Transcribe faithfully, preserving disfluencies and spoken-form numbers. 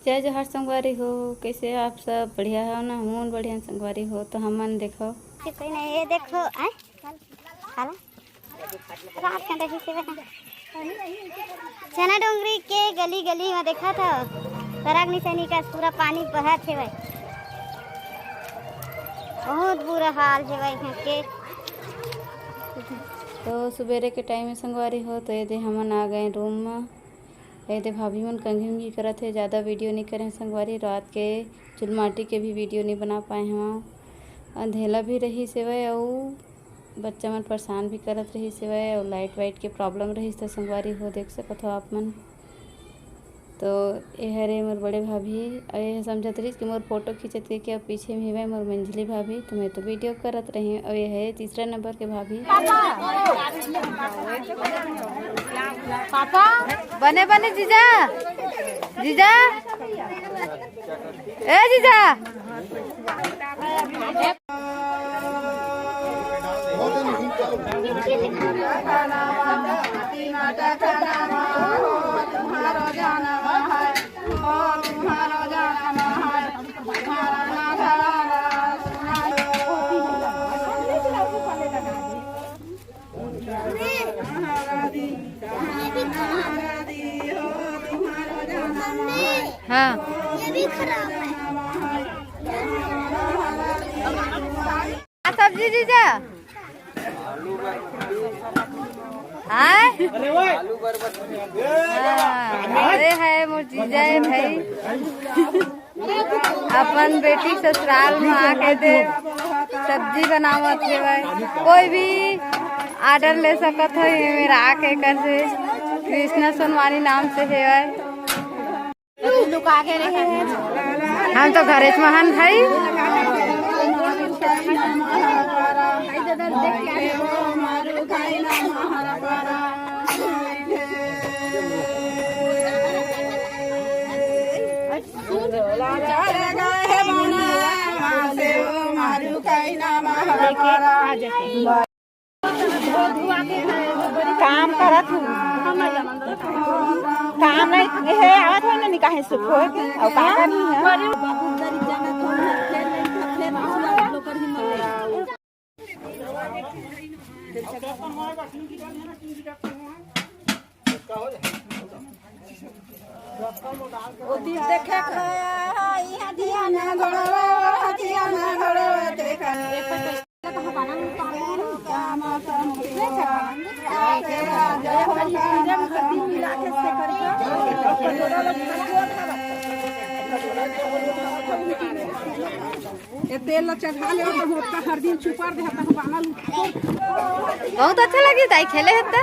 जय जोहार संगवारी हो, कइसे आप सब? बढ़िया हो ना? हमन बढ़िया संगवारी हो। तो हमन देखो, कोई नहीं, ये देखो, आय, खाला, रात के देखी से चना डोंगरी के गली गली में देखा था, पराग निशानी का पूरा पानी बहत हेवय, बहुत बुरा हाल हेवय यहाँ के। तो सुबेरे के टाइम में संगवारी हो, तो ये दे हमन आ गए रूम में। ये दे भाभी मन कंघी उंघी करत हे, ज़्यादा वीडियो नहीं करे संगवारी। रात के चुलमाटी के भी वीडियो नहीं बना पाए हवा, अंधेला भी रही सेवय, अउ बच्चा मन परेशान भी करत रही सेवय, अउ लाइट वाइट के प्रॉब्लम रही, तो संगवारी हो देख सकत हो आप मन। तो ये हरे मोर बड़े भाभी, अउ ये समझत रहिस कि मोर फोटो खींचत के, कि अब पीछे में हेवय मोर मंझली भाभी, तो मैं तो वीडियो करत रही। अउ ये हरे तीसरा नंबर के भाभी। पापा, बने बने जीजा, जीजा, ए जीजा। हाँ। ये भी खराब है। का सब्जी जीजा? आय? हाँ, अरे है मोर जीजा है भाई। अपन बेटी ससुराल में आके दे सब्जी बनावत हेवय। कोई भी ऑर्डर ले सकत हो, ये मेरा आके कर से कृष्णा सोनवानी नाम से हेवय। हम तो घरे में हन भाई। काम करत हूँ। काम नहीं हे, आवत हो ना, निकाहे सुख हो के, अउ का करनी है? ओ दिन देखे के, इहाँ दिया ना घोड़वा, दिया ना घोड़वा, देखा। ये तेल ला चढ़ा ले, तो होता हर दिन छुपा दे, तो बाना लुट। बहुत अच्छा लगी ताई, खेले हत्ता।